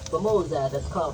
Formosa.com.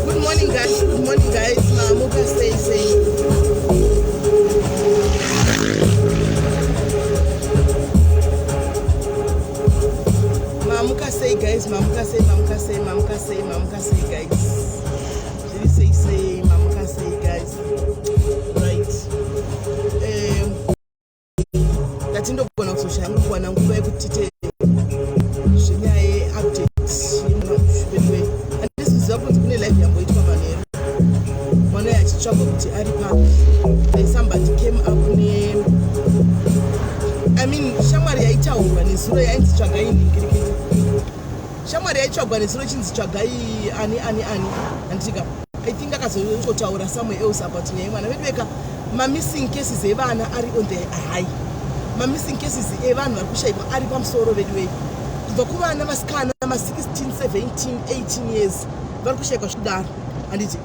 Good morning guys. Good morning guys. Mamuka sei sei. Mamuka sei guys. Mamuka sei, mamuka sei, mamuka sei, mamuka sei guys. Zviri sei sei, mamuka sei guys. Right. Ndatindogona kuzoshaya kuwana nguva yekuti tiite zvenyaya yeupdate yemunashupewe. Handisi kuziva kunzi kune live yamboitwa manheru mwana uyo achitsvagwa kuti ari papi. Then somebody came up ne, I mean, shamwari yaitaurwa nezuro yainzi tsvagai nhingirikiti. Shamwari yaitsvagwa nezuro ichinzi tsvagai ani ani ani, handitika? I think akazongotaura somewhere else about nyaya yemwana. Vedu veka, mamissing cases evana ari on the high. Mamissing cases evanhu vari kushayikwa ari pamusoro vedu vei, kubva kuvana vasikana ma16, 17, 18 years vari kushayikwa zvikudaro, handiti?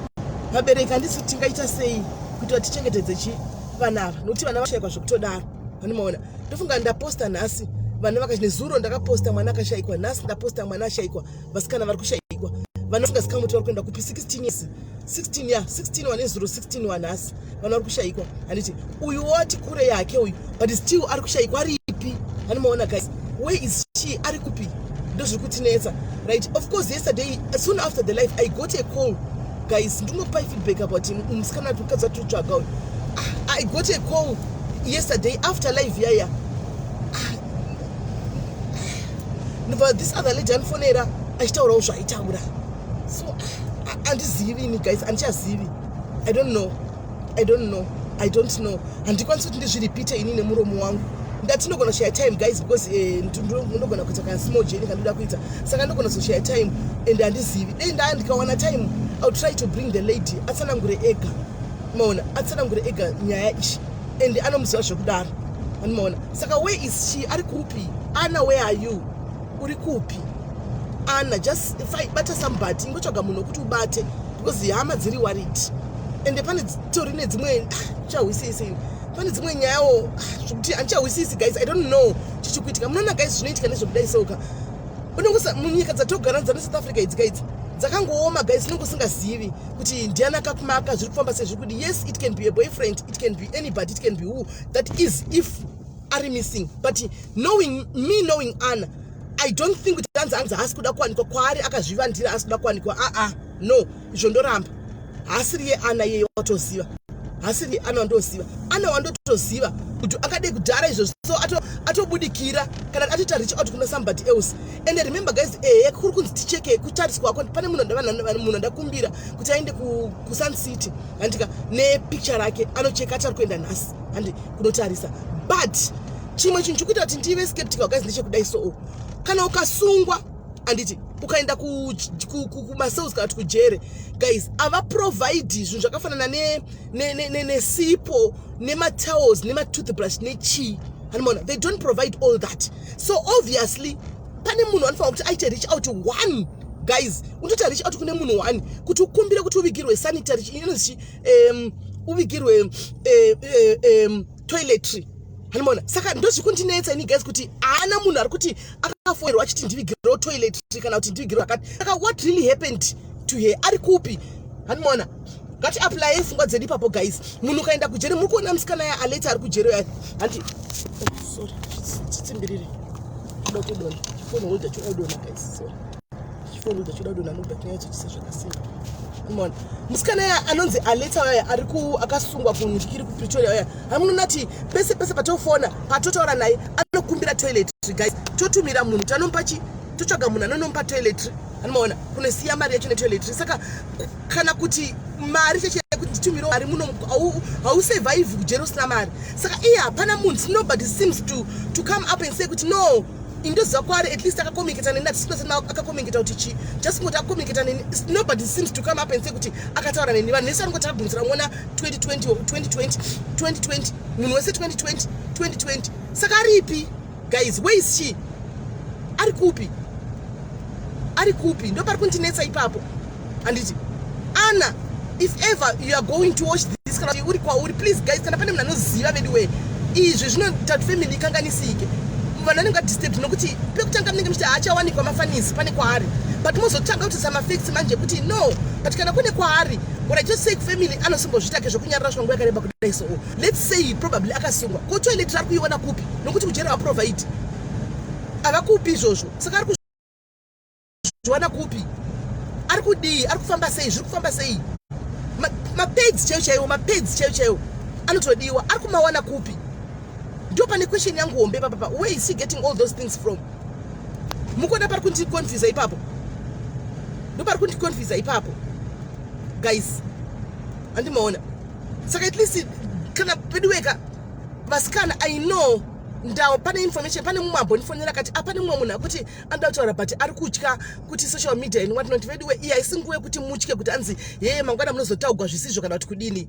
Vabereki, handisi tingaita sei kuitira tichengetedze chi vana ava, nokuti vana vashayikwa zvekutodaro? Vanomaona, ndofunga ndaposta nhasi vana vaka, nezuro ndakaposta mwana akashayikwa, nhasi ndaposta mwana ashayikwa. Vasikana vari kushayikwa, vanosingazikamwe kuti vari kuenda kupi. 16 years, 16 ya 16 wanezuro, 16 wanhasi, vana vari kushayikwa, handiti? Uyu wati kure yake uyu, but still ari kushayikwa. Aripi? Anomaona guys, where is she? Ari kupi? Ndozviri kutinetsa, right? Of course, yesterday, soon after the live, I got a call guys. Ndinopai feedback about musikana mukadzi watiri uyu. I got a call yesterday after live yaya. Ndobva this other lady andifonera achitaurawo zvaaitaura. So handizivi ini guys, handichazivi. I don't know, I don't know, I don't know. Handikwanisi kuti ndizviripite ini nemuromo wangu. Ndatinogona kushaya time guys, because ndinogona kuita ka small journey kandoda kuita, saka ndogona kuzoshaya time and handizivi. Dei ndaa ndikawana time, I'll try to bring the lady atsanangure ega, maona, atsanangure ega nyaya ishi, and anomuziva zvekudaro, anomaona. Saka where is she? Ari kupi Ana? Where are you? Uri kupi Ana? Just bata somebody, ingotsvaga munhu wekuti ubate, because hama dziri worried. Ende pane tori nedzimwe chahwisisi, pane dzimwe nyayawo zvokuti handichahwisisi guys. I don't know chichi kuitika. Munoona guys, zvinoitika nezvekudai soka unongosa munyika dzatogara dzana South Africa idzi guys, dzakangooma guys. Unenge usingazivi kuti ndiani akakumaka, zviri kufamba sezviri kudi. Yes, it can be a boyfriend, it can be anybody, it can be who that is if ari missing. But knowing me, knowing Anna, I don't think kuti anzi haasi kuda kuwanikwa kwaari, akazvivandira asi kuda kuwanikwa. Aa, no, izvo ndoramba. Haasiriye Ana iyeye watoziva, haasiriye Ana wandoziva. Ana wandotoziva kuti akadei kudhara izvozvo, so atobudikira kana atoita reach out kuna somebody else. And remember guys, ehe, kuri kunzi ticheke kutariswako. Pane munhu andakumbira kuti aende kuSun City, handika, nepicture rake anocheka. Achari kuenda nhasi, handi, kunotarisa. But chimwe chinhu chikuita kuti ndive skeptical guys ndechekudai. So kana ukasungwa, handiti, ukaenda kumacells kana kuti kujere guys, havaprovide zvinhu zvakafanana nesipo, nematowels, nematoothbrush, nechii, anomaona. They don't provide all that. So obviously pane munhu anofanira kuti aite reach out one guys. Unotoita reach out kune munhu one kuti ukumbire kuti uvigirwe sanitary, inonzi uvigirwe toiletry, hanimona. Saka ndozvikundinetsa ini guys, kuti haana munhu ari kuti akafonerwa achiti ndivigirewo toiletry kana kuti ndivigirwe akati. Saka what really happened to her? Ari kupi? Hanimona. Ngati apply pfungwa dzedu ipapo, guys. Munhu ukaenda kujeri, muri kuona musikana ya Aleta ari kujeri ya, handi? Oh, sorry, chitsimbirire choda kudona, chifoni holder choda kudona, guys, sorry. Chifoni holder choda kudona, nobva tinyatsochisa zvakasimba. Unoona musikana ya anonzi Aleta waya ari ku akasungwa kunhikiri kuPretoria waya, hamunonati pese pese patofona, patotaura naye, anokumbira toiletry. Guys, totumira munhu, tanomupa chi, totsvaga munhu anonomupa toiletry, anomaona kunosiya mari yacho netoiletry. Saka kana kuti mari cheche kuti nditumire mari muno, hausurvive kujeri usina mari. Saka iye hapana munhu, nobody seems to come up and say kuti no, indoziva kwaari, at least akacommunicata neni. Atisina akacommunicata kuti chi, just ngoti akacommunicata neni. Nobody seems to come up and say kuti akataura neni. Vanhu vese vanongoti akagumisira muona 2020, 2020, 2020, munhu wese 2020, 2020. Saka aripi, guys? Where is she? Ari kupi? Ari kupi? Ndo pari kundinetsa ipapo, handiti? Ana, if ever you are going to watch this, kana uri kwauri, please guys, kana pane munhu anoziva vedu wee, izvi zvinoita kuti family ikanganisike. Vanhu vanenge vadisturbed nokuti pekutanga munenge muchiti haachawanikwa mafanisi, pane kwaari, but mozotanga kuti samafacts manje kuti no. But kana kune kwaari, what I just say kufamily, anosimbozviitake zvokunyarara zvanguva yakareba kudai. So let's say probably akasungwa, ko toilet ari kuiona kupi? Nokuti kujeri havaprovide, havakupi izvozvo. Saka ari kuzviwana kupi? Ari kudii? Ari kufamba sei? Zviri kufamba sei? Mapads chaiwo chaiwo, mapads chaiwo chaiwo anotodiwa, ari kumawana kupi? Ndo pane question yangu hombe papapa. Where is he getting all those things from? Mukuona pari kundiconfusa ipapo? Ndo pari kundiconfusa ipapo, guys, handimaona? Saka at least kana peduweka vasikana, I know ndao pane information, pane mumwe ambondifonera akati apane mumwe munhu akuti anoda kutaura, but ari kutya kuti social media and what not. Veduwe, iyi haisi nguva yekuti mutye kuti anzi yeye mangwana munozotaugwa zvisizvo kana kuti kudini.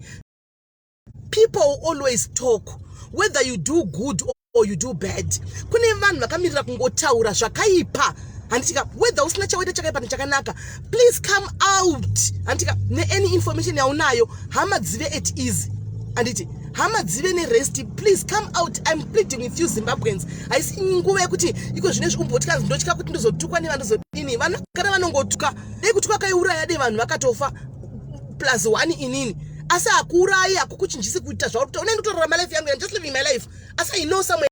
People always talk, whether you do good or you do bad. Kune vanhu vakamirira kungotaura zvakaipa, handitika? Whether usina chawaita chakaipa nechakanaka, please come out, handitika, neany information yaunayo. Hama dzive at ease, handiti? Hama dzive nerest. Please come out. I'm pleading with you, Zimbabweans. Haisi nguva yekuti iko zvinezvi umboti kanzi ndotya kuti ndozotukwa nevandozodini. Vanhu vagara vanongotuka. Dei kutuka kaiuraya, dei vanhu vakatofa plus one inini. Asi hakuurayi, hakukuchinjisi kuita zvauri kuita. Unoenda kutorarama life yangu. I'm just living my life. Asi I know somewhere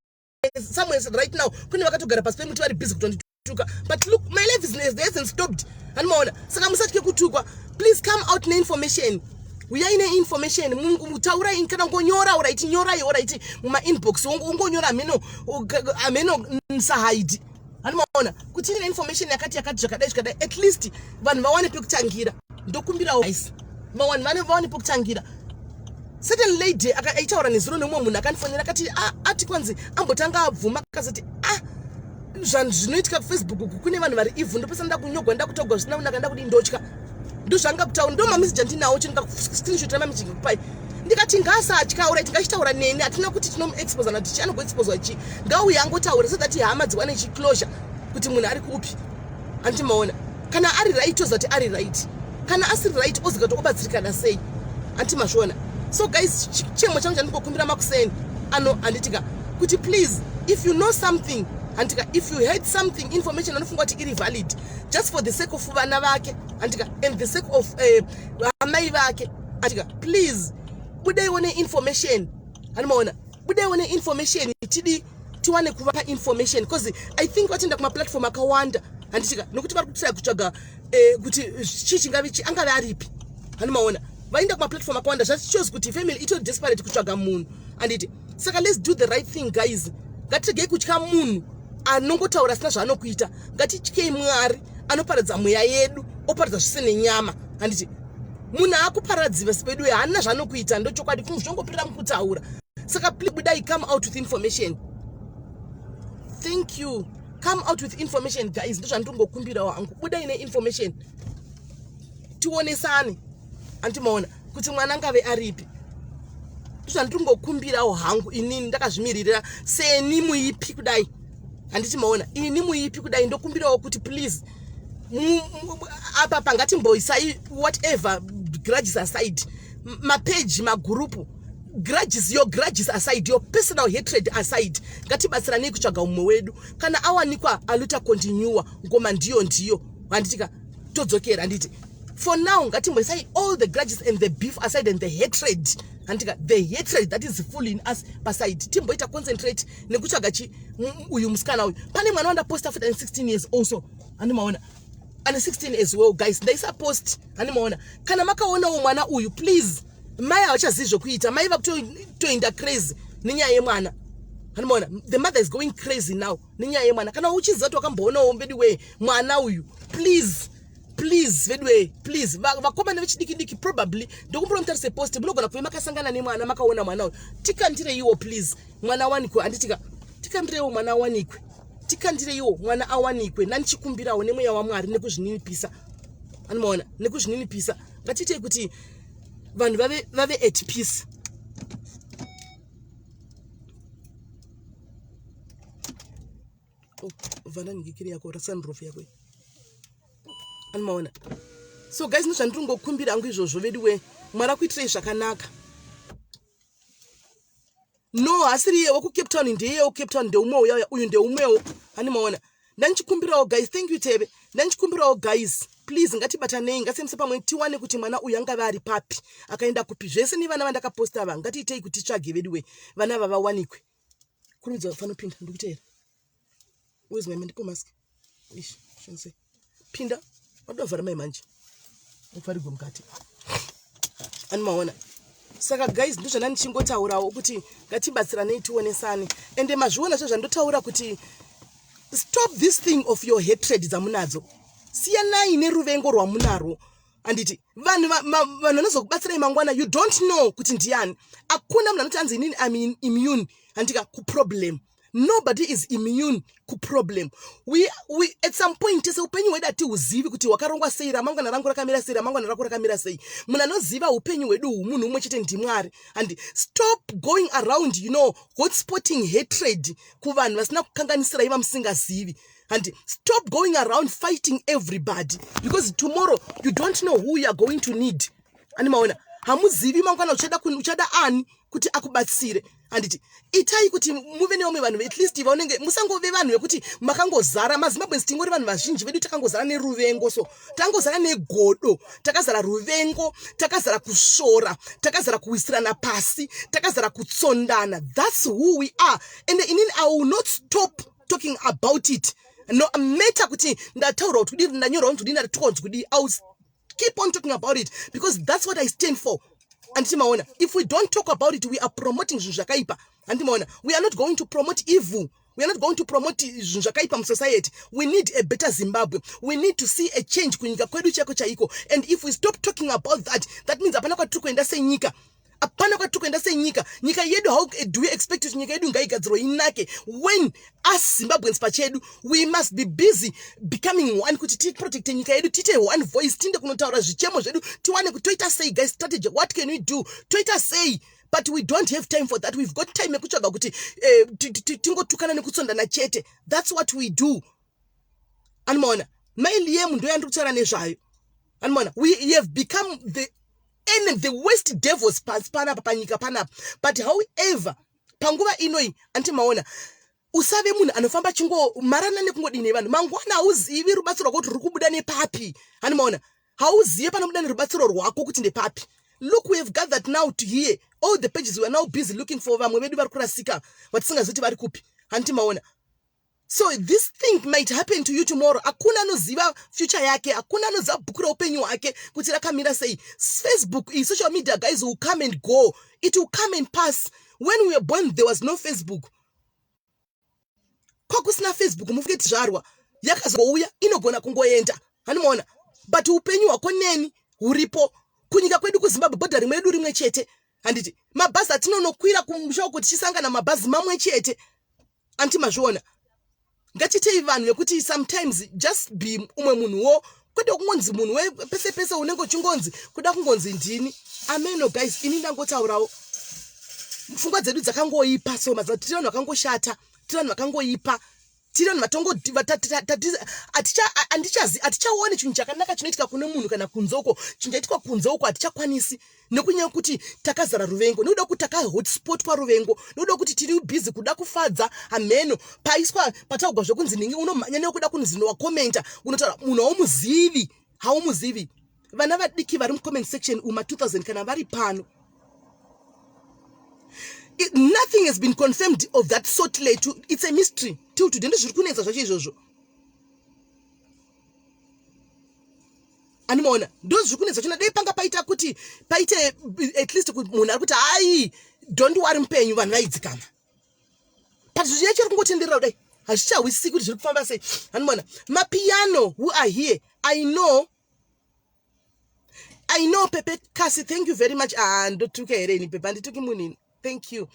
right now kune vakatogara pasi pemuti vari busy kutondituka, but look, my life is hasn't stopped, handimaona? Saka musatye kutukwa. Please come out neinformation. Uyai neinformation, taurai. Kana ngonyora, alright, nyorai, alright, mumainbox ungonyora, hameno, hameno, musahaidi, handimaona? Kuti ine information yakati yakati, zvakadai zvakadai, at least vanhu vawane pekutangira. Ndokumbirawo guys, vanhu vawane pekutangira. Certain lady aitaura nezuro nemumwe munhu akandifonera akati ati kwanzi ambotanga abvuma, akazoti, "Ah, zvanhu zvinoitika kuFacebook uku, kune vanhu vari evil, ndopesa nda kunyogwa, nda kutaugwa zvisina kunaka, nda kudii, ndotya." Ndozvanga kutaura, ndo mameseji andinawo, chinga mameseji kupai. Ndikati ngaasatya, alright, ngachitaura neni. Hatina kuti tinomuexposa na tichi anogoexposwa chi, ngauye angotaura so that hama dziwane chiclosure kuti munhu ari kupi, handimaona? Kana ari right, oziva kuti ari right. Kana asiri right, oziva kuti obatsirikana sei, handimazviona? So guys, chemo changu chandingokumbira makuseni ano, handitika, kuti please, if you know something, handika, if you had something, information anofunga kuti iri valid, just for the sake of vana vake, handika, and the sake of amai vake, handika, please budaiwo neinformation, handimaona? Budaiwo neinformation, tidi tiwane kuvapa information, because I think vatienda kumaplatform akawanda, handitika? Nokuti vari kutry kutsvaga kuti chii chingave, angave aripi, handimaona? Vaenda kumaplatform akawanda, zvashows kuti family itori desperate kutsvaga munhu, handiti? Saka let's do the right thing, guys. Ngatiregei kutya munhu anongotaura asina zvaanokuita. Ngatityei Mwari anoparadza mweya yedu, oparadza zvise nenyama, handiti? Munhu aakuparadzi vasi vedu haana zvaanokuita, ndochokwadi, zvongopirira mukutaura. Saka please, budai, come out with information. Thank you. Come out with information, guys. Ndozvandingokumbirawo hangu. Budai neinformation, tionesane, andimaona, kuti mwana angave aripi. Ndozvandingokumbirawo hangu inini ndakazvimiririra seni muipi kudai, handiti maona? Ini muipi kudai, ndokumbirawo kuti please, apa pangatimboisai whatever grudges aside, mapeji, magurupu, grudges, your grudges aside, your personal hatred aside. Ngatibatsiranei kutsvaga mumwe wedu. Kana awanikwa, aluta continua ngoma ndiyo ndiyo, handitika? Todzokera, handiti? For now ngatimboisai all the grudges and the beef aside and the hatred, handika, the hatred that is full in us paside, timboita concentrate nekutsvaga chi uyu musikana uyu. Pane mwana wandaposta futi ane 16 years also, handimaona, ane 16 as well. Guys, ndaisa post, handimaona. Kana makaonawo mwana uyu, please. Mai havachazivi zvokuita, mai vakutoenda crazy nenyaya yemwana, handimaona. The mother is going crazy now nenyaya yemwana. Kana uchiziva kuti wakamboonawo veduwee mwana uyu, please, please, veduwee, please. Vakomana vechidiki diki, probably ndokumbura mutarise post, munogona kuve makasangana nemwana, makaona mwana uyu, tikandireiwo please, mwana awanikwe. Handitika, tikandireiwo mwana awanikwe, tikandireiwo mwana awanikwe. Ndandichikumbirawo nemweya waMwari nekuzvininipisa, anomaona, nekuzvininipisa. Ngatiitei kuti vanhu vave at peace. Oh, vhara nhikikiri yako, rasunroof yako, anomaona. So guys, ndozvandiri kungokumbira angu izvozvo vedu we. Mwari akuitirei zvakanaka. No, hasiri iye wekuCape Town, ndeiye wekuCape Town, ndeumwe uya, uyu ndeumwewo, handimaona. Ndandichikumbirawo guys, thank you Teve, ndandichikumbirawo guys, please, ngatibatanei, ngatisemise pamwe tiwane kuti mwana uyu angave ari papi, akaenda kupi, zvese nevana vandakaposta ava. Ngatiitei kuti titsvage vedu we, vana ava vawanikwe. Kurumidza, fanopinda, ndikuteera. Where's my medical mask? Ish, shandise. Pinda, wadovhara mai manje, ufarigwe mukati, animaona. Saka guys, ndozvanda ndichingotaurawo kuti ngatibatsiranei, tionesane. Ende mazviona zvo zvandotaura kuti stop this thing of your hatred dzamunadzo, siyanai neruvengo rwamunarwo, handiti? Vanhu vanhu vanozokubatsirai mangwana, you don't know kuti ndiani. Hakuna munhu anoti anzi inini am immune, handika, kuproblem. Nobody is immune kuproblem. We at some point tese upenyu hwedu hatihuzivi kuti hwakarongwa sei, ramangwana rangu rakamira sei, ramangwana rako rakamira sei. Munhu anoziva upenyu hwedu humunhu umwe chete, ndiMwari. And stop going around hotspotting hatred kuvanhu vasina kukanganisirai, vamusingazivi. And stop going around fighting everybody, because tomorrow you don't know who you are going to need. Animaona, hamuzivi mangwana uchada ani kuti akubatsire, handiti? Itai kuti muve nevamwe vanhu at least vanenge, musangove vanhu vekuti makangozara maZimbabweans. Tingori vanhu vazhinji vedu takangozara neruvengo, so takangozara negodo, takazara ruvengo, takazara kusvora, takazara kuwisirana pasi, takazara kutsondana. That's who we are. And inini I will not stop talking about it, no matter kuti ndataura kuti kudii, ndanyora kuti kudii, ndatuka kuti kudii. I will keep on talking about it because that's what I stand for. Handiti maona? If we don't talk about it, we are promoting zvinhu zvakaipa, handiti maona? We are not going to promote evil, we are not going to promote zvinhu zvakaipa musociety. We need a better Zimbabwe, we need to see a change kunyika kwedu chaiko chaiko. And if we stop talking about that, that means hapana kwatiri kuenda senyika, hapana kwatiri kuenda senyika. Nyika yedu, how do we expect kuti nyika yedu ngaigadzirwe inake when us Zimbabweans pachedu we must be busy becoming one kuti tiprotecte nyika yedu, tiite one voice, tiinde kunotaura zvichemo zvedu, tiwane kuti toita sei guys, strategy, what can we do, toita sei? But we don't have time for that. We've got time yekutsvaga kuti tingotukana nekutsondana chete. That's what we do. Animaona, mailiemu ndo yandiri kutaura nezvayo, animaona. We have become the enemy, the worst devils pasi panapa, panyika panapa. But however, panguva inoi, anti maona, usave munhu anofamba chingomarana nekungodini nevanhu. Mangwana hauzivi rubatsiro rwako kuti ruri kubuda nepapi, hani maona? Hauzivi panobuda nerubatsiro rwako kuti ndepapi. Look, we have gathered now to hear all the pages. We are now busy looking for vamwe vedu vari kurasika, vatisingazivi kuti vari kupi, handiti maona? So this thing might happen to you tomorrow. Hakuna anoziva future yake, hakuna anoziva bhuku reupenyu hwake kuti rakamira sei. Facebook iyi, social media guys, will come and go, it will come and pass. When we were born, there was no Facebook, kwakusina Facebook. Mufunge tizvarwa, yakazouya, inogona kungoenda, hanimaona? But upenyu hwako neni huripo. Kunyika kwedu kuZimbabwe, bhodha rimwe redu rimwe chete, handiti? Mabhazi atinonokwira kumusha uko tichisangana, mabhazi mamwe chete, anti mazviona? Ngatitei vanhu vekuti sometimes just be umwe munhuwo, kwete kungonzi munhu pese pese unenge uchingonzi kuda kungonzi ndini ameno. Guys, ini ndangotaurawo, pfungwa dzedu dzakangoipa. So mazuva tiri vanhu vakangoshata, tiri vanhu vakangoipa, tiri vanhu vatongoandichazi, hatichaoni chinhu chakanaka chinoitika kune munhu kana kunze uko. Chinhu chaitikwa kunze uko hatichakwanisi, nekunyaya yekuti takazara ruvengo, nekuda kuti takahotspotwa ruvengo, nekuda kuti tiri busy kuda kufadza hameno. Paiswa, pataugwa zvekunzi ningi, unomhanya nekuda kunzi nowakomenta, unotaura munhu haumuzivi, haumuzivi. Vana vadiki vari mucomment section uma 2000 kana vari pano, nothing has been confirmed of that sort. Letu, it's a mystery till today. Ndozviri kunetsa zvacho izvozvo, andimaona? Ndozviri kunetsa chona. Dai panga paita kuti paite at least munhu ari kuti, "Hai, don't worry, mupenyu," vanhu vaidzikama. But zviya chiri kungotenderera kudai, hazvichahwisisi kuti zviri kufamba sei, andimaona? Mapiano who are here, I know, I know. Pepe Kasi, thank you very much. Ah, ndotuka here ini, Pepe? Handituki munhu ini. Thank you.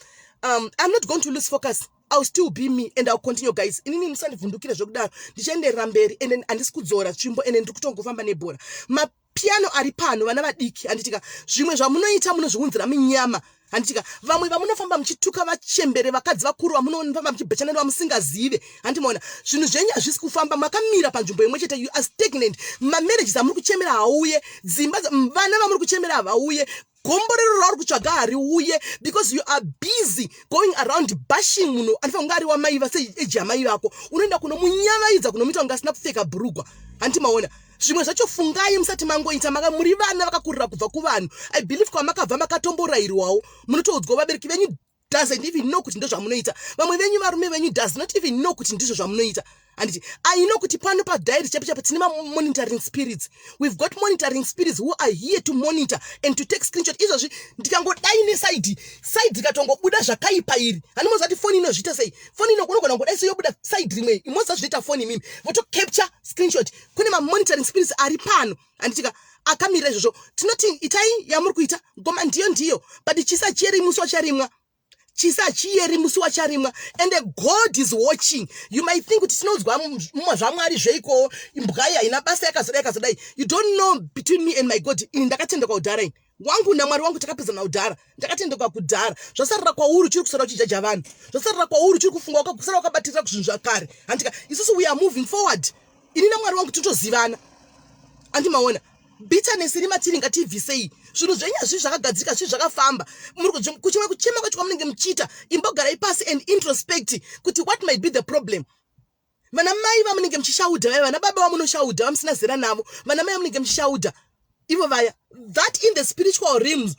I'm not going to lose focus. I'll still be me and I'll continue, guys. Inini musandivhundukire zvekudaro. Ndichaenderera mberi and handisi kudzora tsvimbo and ndiri kutongofamba nebhora. Mapiano ari pano, vana vadiki, handitika? Zvimwe zvamunoita munozviunzira minyama, handitika? Vamwe vamunofamba muchituka, vachembere, vakadzi vakuru vamunofamba muchibhechana vamusingazive, handimaona? Zvinhu zvenyu hazvisi kufamba, makamira panzvimbo imwe chete. You are stagnant. Mamarriages amuri kuchemera hauye, dzimba, vana vamuri kuchemera havauye, gomborero rauri kutsvaga hariuye, because you are busy going around bashing munhu anofanira kunge ari wamaiva seeji yamai vako. Unoenda kunomunyavaidza, kunomuita kunge asina kupfeka bhurugwa, handimaona? Zvimwe zvacho fungai musati mangoita. Maka muri vana vakakurira kubva kuvanhu. I believe kwamakabva makatomborayirwawo, munotoudzwa. Vabereki venyu doesn't even know kuti ndozvamunoita. Vamwe venyu, varume venyu does not even know kuti ndizvo zvamunoita, handiti? I know kuti pano padiary chapo chapo tine mamonitoring spirits. We've got monitoring spirits who are here to monitor and to take screenshot. Izvozvi ndikangodai neside side rikatongobuda zvakaipa iri, handimoziva kuti foni inozviita sei. Foni ino unogona kungodai sei, yobuda side rimwe. Imoziva zvinoita foni imimi, votocapture screenshot. Kune mamonitoring spirits ari pano, handitika, akamirira izvozvo. Tinoti itai yamuri kuita, ngoma ndiyo ndiyo, but chisa chiyeri musi wacharimwa, chisa chiyeri musi wacharimwa. And God is watching. You might think kuti tinoudzwa zvamwari zveikowo, imbwai haina basa, yakazodai, yakazodai. You don't know between me and my God. Ini ndakatendeka kudhara. Ini wangu namwari wangu takapedzana kudhara. Ndakatendeka kudhara. Zvasarira kwauri uchiri kusara uchijaja vanhu. Zvasarira kwauri uchiri kufunga kusara wakabatirira kuzvinhu zvakare, handika? Isusu we are moving forward. Ini namwari wangu totozivana, andimaona? Bitterness iri matiri ngatiibvisei. Zvinhu zvenyu hazvii zvakagadzirika, zvii zvakafamba. Kuchimwe kuchema kwacho kwamunenge muchiita, imbogarai pasi and introspect kuti what might be the problem. Vana mai vamunenge muchishaudha vaya, vana baba vamunoshaudha vamusina zera navo, vana mai vamunenge muchishaudha ivo vaya, that in the spiritual realms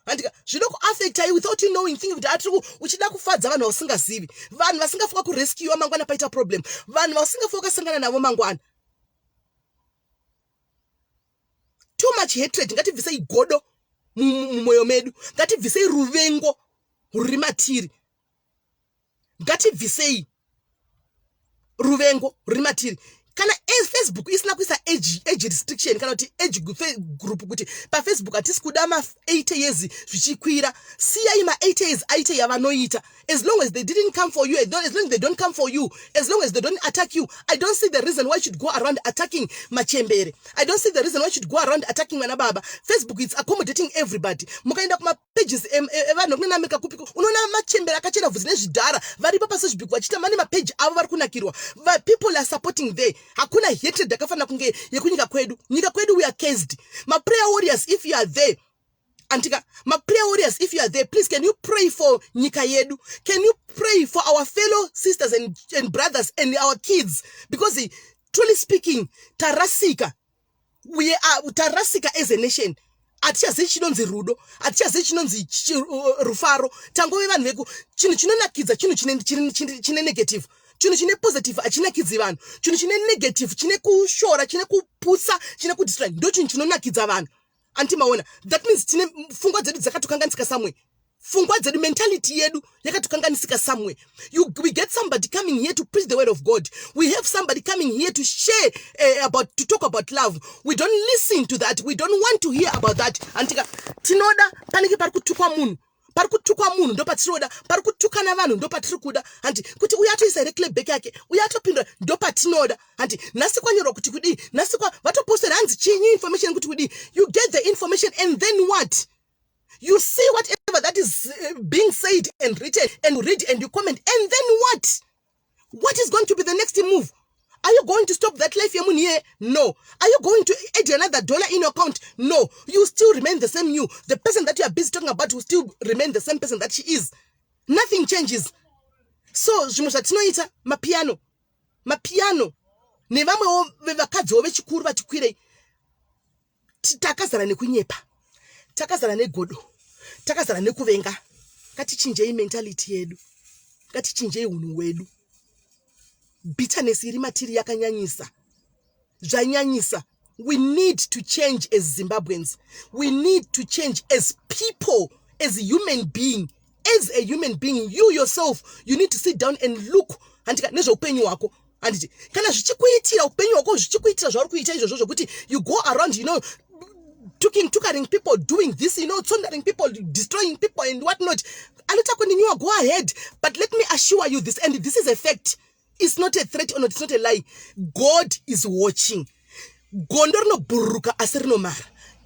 handika, zvinokuaffectai without you knowing, thinking kuti atiri uchida kufadza vanhu vausingazivi, vanhu vasingafunga kurescuewa mangwana paita problem, vanhu vausingafunga ukasangana navo mangwana. Too much hatred. Ngatibvisei godo mumwoyo medu, ngatibvisei ruvengo ruri matiri, ngatibvisei ruvengo ruri matiri. Kana Facebook isina kuisa age restriction kana kuti age group, kuti paFacebook hatisi kuda ma80 years zvichikwira, siyai ma80 years aite yavanoita. As long as they didn't come for you, as long as they don't come for you, as long as they don't attack you, I don't see the reason why you should go around attacking machembere. I don't see the reason why you should go around attacking vana baba. Facebook, it's accommodating everybody. Mukaenda kumapages evanhu kunana America kupi, unoona machembere akachena bvudzi nezvidhara varipo paFacebook vachiita mane mapeji avo, vari kunakirwa. People are supporting there. Hakuna hatred yakafanira kunge yekunyika kwedu. Nyika kwedu we are cursed. Maprayer warriors, if you are there, antika, maprayer warriors, if you are there, please, can you pray for nyika yedu? Can you pray for our fellow sisters and brothers and our kids? Because truly speaking, tarasika. We are tarasika as a nation. Hatichazivi chinonzi rudo, hatichazivi chinonzi rufaro. Tangove vanhu veku chinhu chinonakidza, chinhu chine negative. Chinhu chine positive hachinakidzi vanhu. Chinhu chine negative, chine kushora, chine kuputsa, chine kudestroy, ndo chinhu chinonakidza vanhu, antimaona? That means tine pfungwa dzedu dzakatokanganisika somewhere. Pfungwa dzedu, mentality yedu yakatokanganisika somewhere. We get somebody coming here to preach the word of God. We have somebody coming here to share about, to talk about love. We don't listen to that. We don't want to hear about that, antika? Tinoda panenge pari kutukwa munhu, pari kutukwa munhu ndo patinoda, pari kutukana vanhu ndo patiri kuda, handi? Kuti uyo atoisa here clapback yake, uyo atopindura, ndo patinoda, handi? Nhasi kwanyorwa kuti kudii, nhasi kwa vatopostera hanzi chinyi, information kuti kudii. You get the information and then what? You see whatever that is being said and written and read and you comment, and then what? What is going to be the next move? Are you going to stop that life yemunhu here? No. Are you going to add another dollar in your account? No. You still remain the same you. The person that you are busy talking about will still remain the same person that she is. Nothing changes. So zvimwe zvatinoita, mapiano, mapiano nevamwewo vakadziwo vechikuru vati kwirei. Takazara nekunyepa, takazara negodo, takazara nekuvenga. Ngatichinjei mentality yedu, ngatichinjei unhu hwedu. Bitterness iri matiri yakanyanyisa, zvanyanyisa. We need to change as Zimbabweans. We need to change as people, as human being. As a human being, you yourself, you need to sit down and look, handika, nezveupenyu hwako, handiti? Kana zvichikuitira upenyu hwako, zvichikuitira zvauri kuita izvozvo, zvokuti you go around talking, tukaring people, doing this, tsondering people, destroying people and what not, alita, go ahead. But let me assure you this, and this is a fact, it's not a threat or not, it's not a lie: God is watching. Gondo rinobhururuka asi rinomara.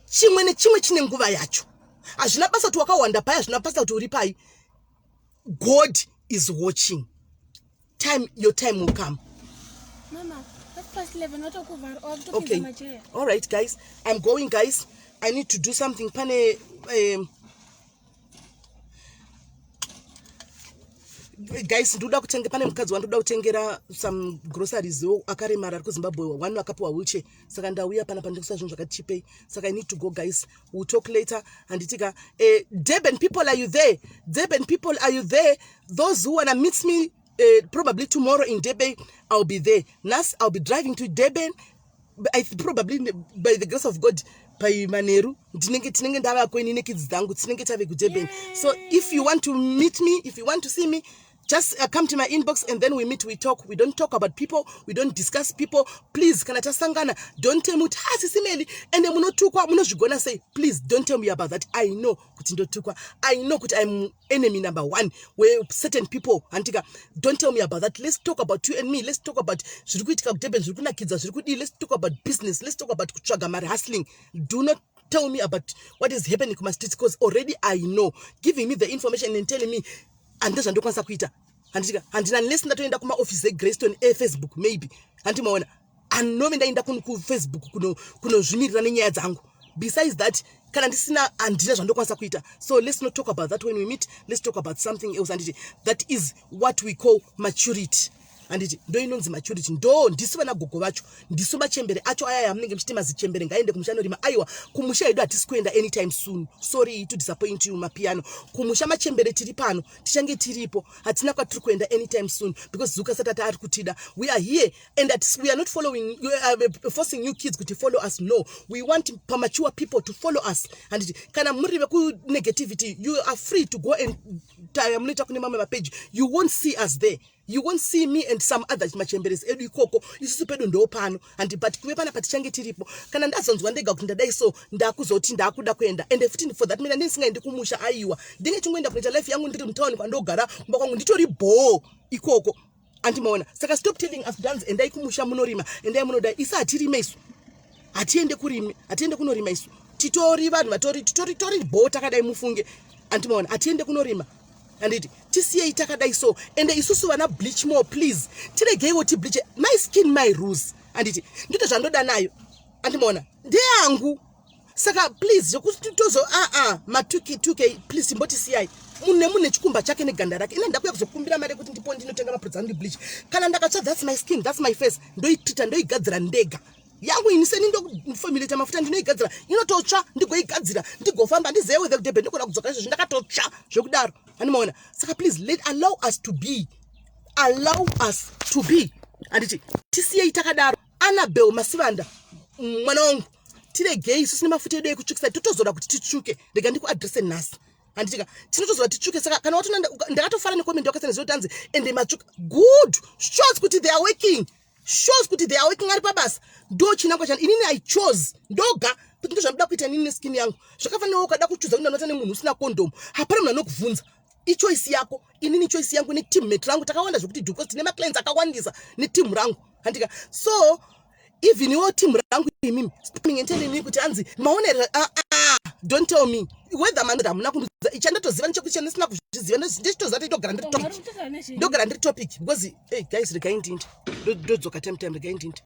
Chimwe nechimwe chine nguva yacho. Hazvina basa kuti wakawanda pai, hazvina basa kuti uri pai. God is watching. Time, your time will come. Mama, 11:30, watokuvhara. Okay, all right guys, I'm going. Guys, I need to do something. Pane guys, ndoda kutenga, pane mukadzi wandoda kutengera some groceries akaremara ari kuZimbabwe, one akapiwa wheelchair. Saka ndauya panapa, ndikusa zvinhu zvakati chipei, saka I need to go. Guys, we'll talk later, handitika? Durban people, are you there? Durban people, are you there? Those who wanna meet me, probably tomorrow in Durban, I'll be there. Nas I'll be driving to Durban. I probably, by the grace of God, paimanheru ndinenge, tinenge ndavako ini nekids dzangu, tinenge tave kuDurban. So if you want to meet me, if you want to see me, just come to my inbox and then we meet, we talk. We don't talk about people, we don't discuss people. Please, kana tasangana, don't tell me kuti, "Ha, Sisi Melly, ende munotukwa, munozvigona sei?" Please don't tell me about that. I know kuti ndotukwa, I know kuti I'm enemy number one where certain people, handika? Don't tell me about that. Let's talk about you and me. Let's talk about zviri kuitika kuDurban, zviri kunakidza, zviri kudii. Let's talk about business. Let's talk about kutsvaga mari, hustling. Do not tell me about what is happening kumastreets, because already I know. Giving me the information and telling me, handina zvandokwanisa kuita, handitika? Handina, unless ndatoenda kumaofisi eGreystone eFacebook maybe, handimaona? Anove ndaenda kuFacebook kunozvimirira nenyaya dzangu. Besides that, kana ndisina, handina zvandokwanisa kuita. So let's not talk about that when we meet. Let's talk about something else, handiti? That is what we call maturity, handiti? Ndo inonzi maturity. Ndo ndisu vana gogo vacho, ndisu machembere acho ayaya munenge muchiti mazichembere ngaende kumusha norima. Aiwa, kumusha hedu hatisi kuenda anytime soon. Sorry to disappoint you, mapiano. Kumusha machembere tiri pano, tichange tiripo. Hatina kwatiri kuenda anytime soon, because Zuka satati ari kutida. We are here and we are not following, forcing you kids kuti follow us. No, we want pamature people to follow us, handiti? Kana muri vekunegativity, you are free to go and taya munoita kune mamwe mapeji. You won't see us there. You won't see me and some other machemberes edu ikoko. Isusu pedu ndo pano, handi? But kuve panapa tichange tiripo. Kana ndazonzwa ndega kuti ndadai, so ndakuzoti ndakuda kuenda, ende futi for that matter ndindisingaendi kumusha. Aiwa, ndinge chingoenda kunoita life yangu ndiri mutauni kwandogara kumba kwangu, nditori bhoo ikoko, andimaona? Saka stop telling us dance, "Endai kumusha munorima, endai munodai." Isi hatirime isu, hatiende kurime, hatiende kunorima isu. Titori vanhu vatori, titori, tori bhoo takadai, mufunge, andimaona? Hatiende kunorima, handiti? Tisiyei takadai. So ende isusu vana bleach more, please tiregeiwo tibleache. My skin, my rules, handiti? Ndito zvandoda nayo, andimaona? Ndeyangu. Saka please, zvekuti tozo aa ma2K 2K, please imbotisiyai. Munhu nemunhu nechikumba chake neganda rake. Ine ndakuya kuzokumbira mari yekuti ndipo ndinotenga maproducts angu bleach. Kana ndakatsva, that's my skin, that's my face. Ndoitrita, ndoigadzira ndega yangu ini. Seni ndoformulata mafuta, ndinoigadzira, inototsva, ndigoigadzira, ndigofamba. Handizive whether kuDurban ndikona kudzoka izvozvi ndakatotsva zvekudaro, handimaona? Saka please, let allow us to be, allow us to be, handiti? Tisiyei takadaro. Annabel Masivanda, mwana wangu, tiregei isusu nemafuta edu ekutsvukisa. Totozoda kuti titsvuke. Rega ndikuadrese nhasi, handitika? Tinotozoda titsvuke. Saka kana watona, ndakatofara necomment wakasana zinotanzi ende matsvuka. Good, shows kuti they are working, shows kuti they are working, ari pabasa. Ndo chinangwa chani. Inini I chose ndoga kuti ndo zvandoda kuita inini neskin yangu. Zvakafanira ukada kuchuza kuti ndanota nemunhu usina kondomu, hapana munhu anokubvunza. Ichoice yako. Inini choice yangu neteammate rangu takawanda zvekuti, because tine maclients akawandisa neteam rangu, handika? So even iwo team rangu imimi and telling me kuti anzi maonero, ah, ah, don't tell me whether man hamuna kundudza. Chandatoziva nechekuti chandisina kuzviziva, ndichitoziva kuti ndogara ndiri topic, ndogara ndiri topic, because hey guys, regai ndinde, ndodzoka time time, regai ndinde.